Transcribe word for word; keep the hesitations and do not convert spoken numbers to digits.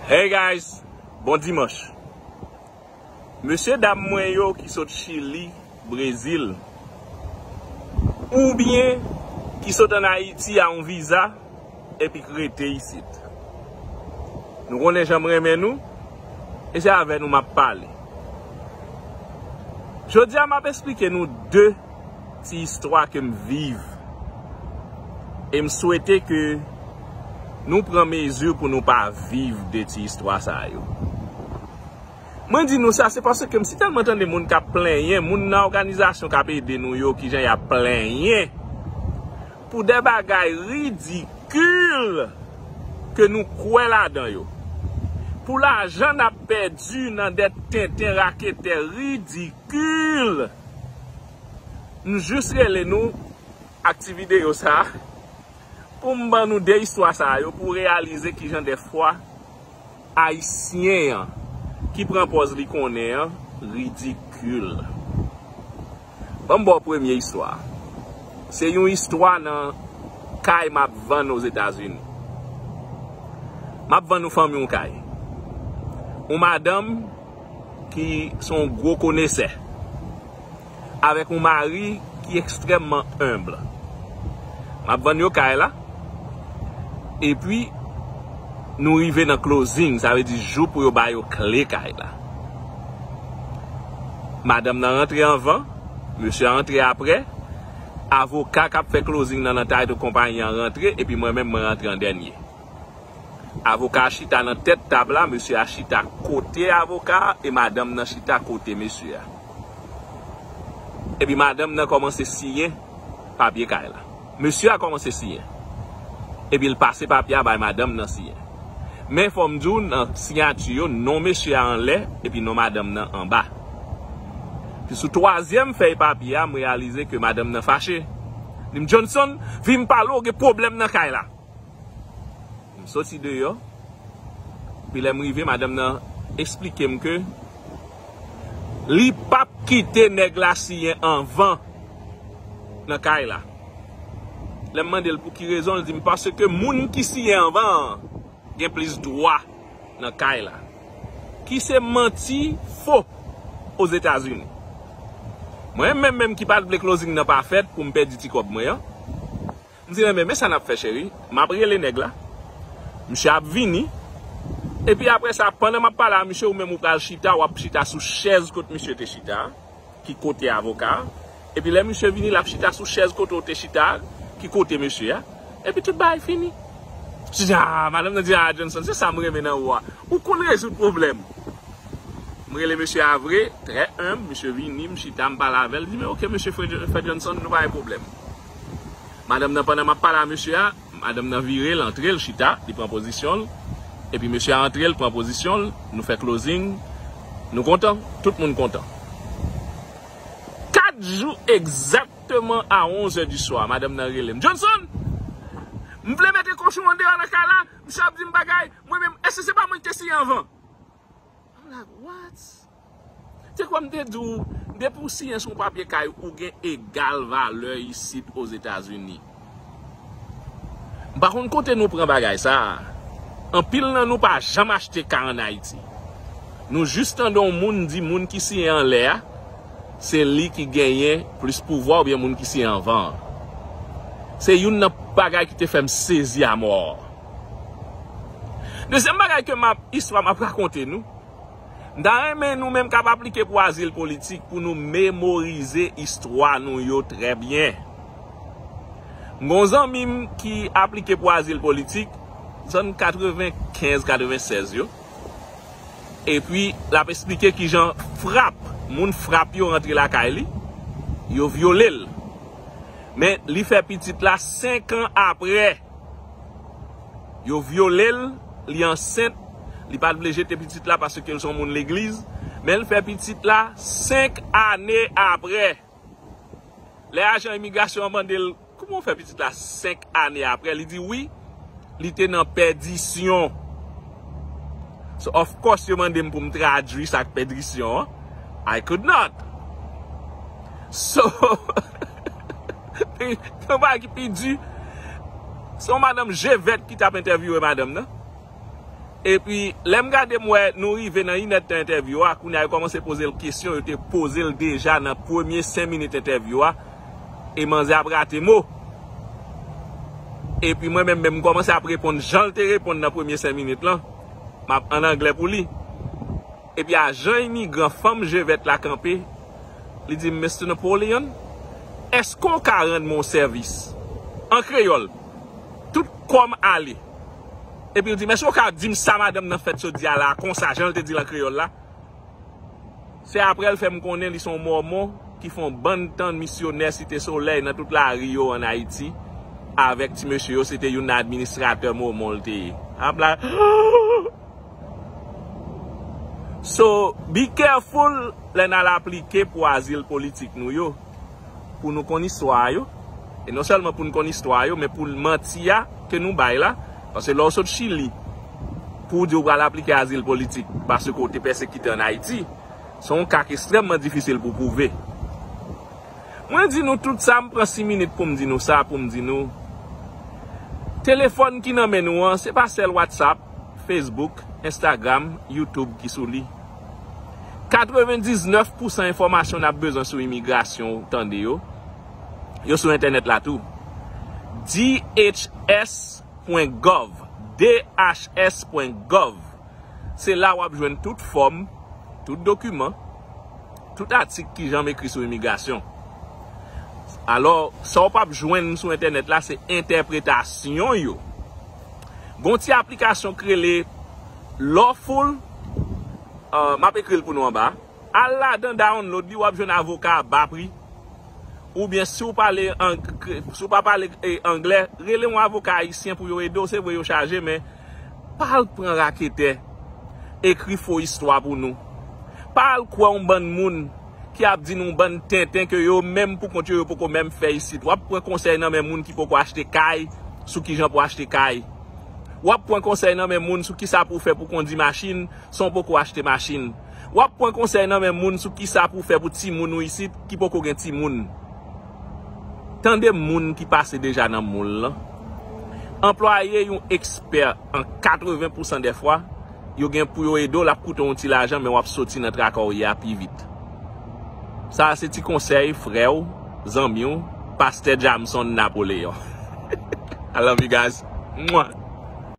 Hey guys, bon dimanch. Mesye dam mwen yo ki sot Chili, Brezil, oubyen ki sot ann Ayiti a yon viza epi k rete isit. Nou konnen jan m renmen nou, e se avè nou m ap pale. Jodi a m ap esplike nou de ti istwa ke m viv. E m swete ke nou pran mezi pou nou pa viv de ti istwa sa yo. Mwen di nou sa, se paske m si tèlman tande moun k ap plenyen, moun nan òganizasyon k ap ede nou yo, kijan y ap plenyen pou de bagay ridikil ke nou kwè ladan yo. Pou lajan n ap pèdi nan de tenten raketè ridikil. M jis rele nou ak ti videyo sa a pou m ban nou de istwa sa yo, pou w reyalize kijan dèfwa Ayisyen an ki pran pòz li konnen an ridikil. Ban m ba w premye istwa. Se yon istwa nan kay m ap vann Ozetazini. M ap vann yon fanmi yon kay. Yon madanm ki se yon gwo konesè, avèk yon mari ki ekstrèmman enb. M ap vann yo kay la, epi nou rive nan closing, sa vle di jou pou yo ba yo kle kay la. Madanm nan rantre anvan, mesye a rantre apre, avoka k ap fè closing nan, nan title konpayi an rantre, epi mwen menm mwen rantre an dènye. Avoka a chita nan tèt tab la, mesye a chita kote avoka a, e madanm nan chita kote mesye a. Epi madanm nan kòmanse siyen papye kay la. Mesye a kòmanse siyen. Epi l pase papye a bay madanm nan siyen. Men fò m di w, nan siyati yo, non mesye a anlè, epi non madanm nan anba. Pi sou twazyèm fèy papye a, m reyalize ke madanm nan fache. Li di m, "Johnson, vin m pale w, gen pwoblèm nan kay la." M soti deyò. Pi lè m rive, madanm nan eksplike m ke li p ap kite nèg la siyen anvan nan kay la. Lè m mande l pou ki rezon, l di m, "Paske moun ki siyen anvan an gen plis dwa nan kay la." Ki se manti fo Ozetazini. Mwen menm menm ki pa t vle closing nan pa fèt pou m pèdi ti kòb mwen an. M di, "Enben, men sa n ap fè, cheri. M ap rele nèg la. Misye ap vini. Epi apre sa, pandan m ap pale a misye, ou menm ou pral chita, w ap chita sou chèz kot misye te chita a, ki kote avoka a. Epi lè misye vini, l ap chita sou chèz kote w te chita a, ki kote mesye a. Epi tout bagay fini." Misye di, "Ah," madanm nan di, "Ah, Johnson, se sa m renmen nan ou a. Ou konn rezoud pwoblèm." M rele mesye a vre, trè enb, misye vini, m chita, m pale avè l, li di, "Men oke, mesye Fred, Fred Johnson, nou pa gen pwoblèm." Madanm nan, pandan m ap pale a mesye a, madanm nan vire, l antre, l chita, li pran pozisyon l, epi mesye a antre, l pran pozisyon l, nou fè closing, nou kontan, tout moun kontan. Kat jou egzakteman a onz è di swa, madanm nan rele m, "Johnson, m vle mete kochon an deyò nan kay la, misye ap di m bagay, mwen menm, èske se pa mwen ki te siyen anvan?" I'm like, "What?" Se kwa m te di w, depi w siyen sou yon papye kay, ou gen egal valè isit Ozetazini. M pa konn kote nou pran bagay sa a. Anpil nan nou pa janm achte kay ann Ayiti. Nou jis tande yon moun di moun ki siyen anlè a, se li ki genyen plis pouvwa oubyen moun ki siyen anvan an. Se youn nan bagay ki te fè m sezi amò. Dezyèm bagay ke m ap, istwa m ap rakonte nou, m ta renmen nou menm k ap aplike pou azil politik pou nou memorize istwa nou yo trè byen. M gen yon zanmi m ki aplike pou azil politik, zòn katrevenkenz, katrevensèz yo. Epi, l ap esplike kijan frap, moun frap yo rantre lakay li, yo vyole l. Men, li fè pitit la senk an apre. Yo vyole l, li ansent, li pa t vle jete pitit la paske l se yon moun legliz, men l fè pitit la senk ane apre. Lè ajan imigrasyon an mande l, "Kouman w fè pitit la senk ane apre?" Li di, "Wi, li te nan pèdisyon." So, of course, yo mande m pou m tradui sa k pèdisyon an. I could not. So, yon bagay ki pi di, se yon madanm je vèt ki t ap entèvyouwe madanm nan. Epi, lè m gade, m wè nou rive nan inèdtan entèvyou a, kounye a yo kòmanse poze l kesyon, yo te poze l deja nan premye senk minit entèvyou a, e manzè ap rate mo. Epi mwen menm, menm m kòmanse ap reponn jan l te reponn nan premye senk minit lan, m ap an anglè pou li. Epi ajan imigran fanm je vèt la kanpe, li di m, "Mister Napoleon, èske w ka rann mwen yon sèvis?" An kreyòl, tout kò m ale. Epi l di m, "Èske w ka di m sa madanm nan fèt jodi a la, konsa, jan l te di l an kreyòl la?" Se apre l fè m konnen li se yon mòmon ki fè yon bann tan misyonè Site Solèy nan tout lari yo ann Ayiti. Avèk ti mesye yo, se te youn nan administratè mòmon l te ye. Ap la. So, be careful lè n al aplike pou azil politik nou yo, pou nou konn istwa yo. E non sèlman pou n konn istwa yo, men pou manti a ke nou bay la. Paske lè w sot Chili, pou w di w pral aplike azil politik paske w te pèsekite ann Ayiti, se yon ka k ekstrèmman difisil pou pwouve. Mwen di nou tout sa, m pran sis minit pou m di nou sa, pou m di nou, telefòn ki nan men nou an, se pa sèl WhatsApp, Facebook, Instagram, YouTube ki sou li. Katrevendiznèf pousan enfòmasyon n ap bezwen sou imigrasyon, tande yo, yo sou entènèt la tou. D H S pwen gov, D H S pwen gov. Se la w ap jwenn tout fòm, tout dokiman, tout atik ki janm ekri sou imigrasyon. Alò, sa w p ap jwenn sou entènèt la, se entèpretasyon yo. Gon ti aplikasyon k rele Lawful, euh, m ap ekri l pou nou anba. Al ladan, download li, w ap jwenn avoka a ba pri. Oubyen si w pale ang-, si w pa pale, e, anglè, rele yon avoka ayisyen pou yo ede w. Se vre yo chaje, men pa al pran raketè, ekri fo istwa pou nou. Pa al kwè yon bann moun ki ap di nou yon bann tenten ke yo menm pou kont yo, yo poko menm fè isit. W ap pran konsèy nan men moun ki poko achte kay, sou kijan pou achte kay. W ap pran konsèy nan men moun sou kisa pou w fè pou kondi machin, san w poko achte machin. W ap pran konsèy nan men moun sou kisa pou w fè pou timoun ou isit ki poko gen timoun. Tande moun ki pase deja nan moul lan. Anplwaye yon ekspè an katreven pousan dè fwa, yo gen pou yo ede w, l ap koute w yon ti lajan, men w ap soti nan traka w ye a pi vit. Sa a se ti konsèy frè w, zanmi w, pastè Jamson Napoleon. I love you guys. Mwah.